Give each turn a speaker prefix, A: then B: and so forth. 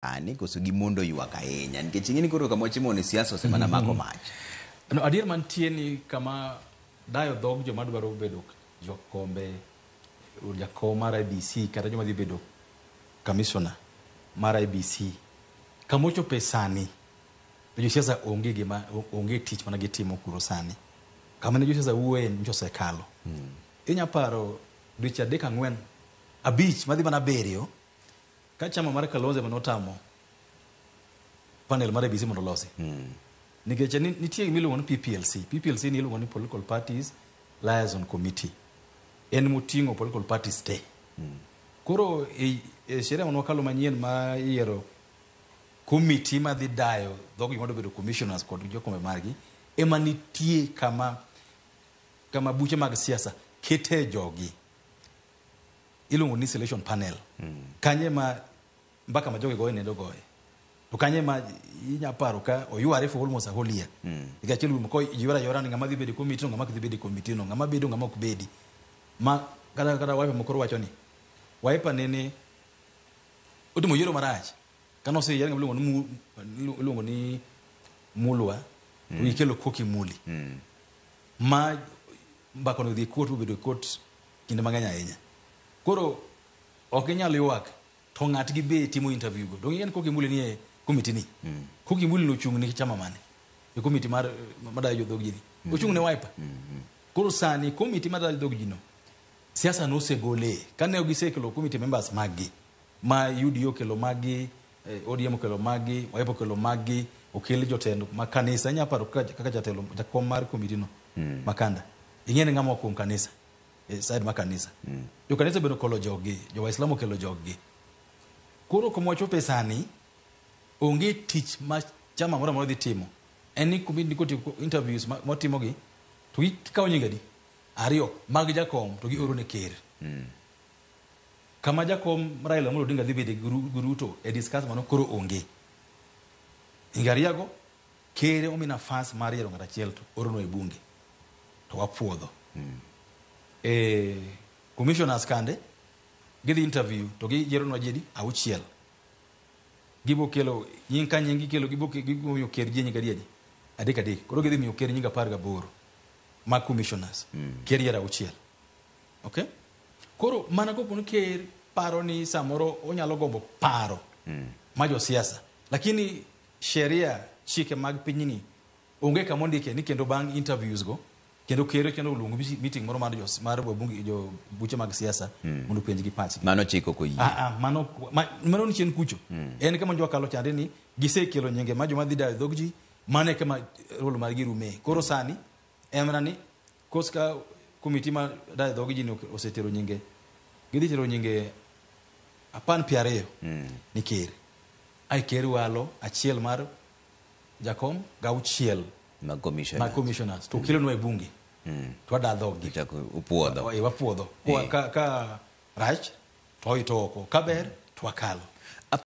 A: Sani koso gimondo ywak ahinya nikech ing'e ni koro kama wachimo ni siasa osemana mako mach.
B: No, adier mantie ni kama dayo dhog joma dwaro bedo jokombe, jakom mar IEBC kata joma dhi bedo commissioner mar IEBC, kama ochope sani to josiasa onge gima, onge tich mana gitimo kuro sani. Kama ne josiasa wuoye nyocha osekalo. Inya paro dweche 3, 4, 5 madhi mana 7 ka chama mar Kalonzo ema notamo panel mar IEBC mondo olosi. Nikech nitie gima iluongo ni PPLC. PPLC ni iluongo ni Political Parties Liaison Committee. En moting'o political parties te. Koro e sheria mane wakalo manyien ma yiero committee madhi dayo dhog joma dwa bedo commissioners kod jokombe margi, ema nitie kama buche mag siasa kete jogi. Iluongo ni selection panel. Kanye ma mbaka ma jogi goye nendo goye. To kanye ma inya paro ka oyware for almost a whole year. Nikech achiel kuom ko yware ayora ni ng'ama dhi bedo e committee no, ng'ama ok dhi bedo e committee no, ng'ama bedo, ng'ama ok bedi. Ma kata Wiper moko wacho ni Wiper nene otimo yiero marach. Kane oseyier ng'ama iluongo ni Mulwa, to gikelo Koki Muli. Ma mbaka no odhi e court, obedo e court kinde mang'eny ahinya. Koro ok inyal ywak to ng'atgi be timo interview go. Donge ing'e ni Koki Muli ni e committee ni? Koki Muli nochung' ni chama mane? E committee mar madayo jodhog ji ni. Ochung' ne Wiper. Koro sani committee madayo dhog ji no, siasa nosegole. Kane gisekelo committee members mag gi, ma UDA okelo mag gi, ODM okelo mag gi, Wiper okelo mag gi, okel jotend ma kanisa. Inya paro kaka jatelo, jakom mar committee no, Makanda. Ing'e ni ng'ama kuom kanisa, e side mar kanisa. Jo kanisa bende okelo jog-gi, jo Waislamu okelo jog-gi. Koro kuma wachope sani, onge tich ma chama moro amora dhi timo. En ni committee kotieko interviews motimogi, to gikawo nying adi? 2 mag jakom to gioro ne ker. Kama jakom Raila Amolo Odinga dhi bede gi Ruto e discuss mano koro onge. Nying 2 go, ker omi nafas mar yiero ng'at achiel to orono e bunge. To wapuodho. Commissioners kande, gidhi interview to giyieronwa ji adi? 6. Gibo kelo nying ka nying gikelo, gibo miyo ker ji nying adi adi? 3 3. Koro gidhi miyo ker nying 18 mag commissioners. Ker yiero 6. Okay? Koro mana kopo ni ker paro ni samoro onyalo gombo paro ma josiasa. Lakini sheria, chike mag pinyni onge kama ondike ni kendo bang' interviews go kendo ker kendo oluongo meeting moro mar jos mar wabunge, jo buche mag siasa mondo openj gi pachgi.
A: Mano chik ok oyie.
B: Mano ni chien kucho. En kama jwa kalo chande ni gisekelo nyinge ma joma dhi dayo dhog ji, mano e kama role margi rume. Koro sani en mana ni kos ka komiti ma dayo dhog ji ni osetero nyinge, gidhi tero nyinge 20 ni ker. Ai ker walo 1 mar jakom ga 6
A: mag commissioners.
B: Mag commissioners to kelonwa e bunge to wada dhog gi.
A: Chako upuodho.
B: Wapuodho. Ka rach to owito oko, ka ber to wakalo.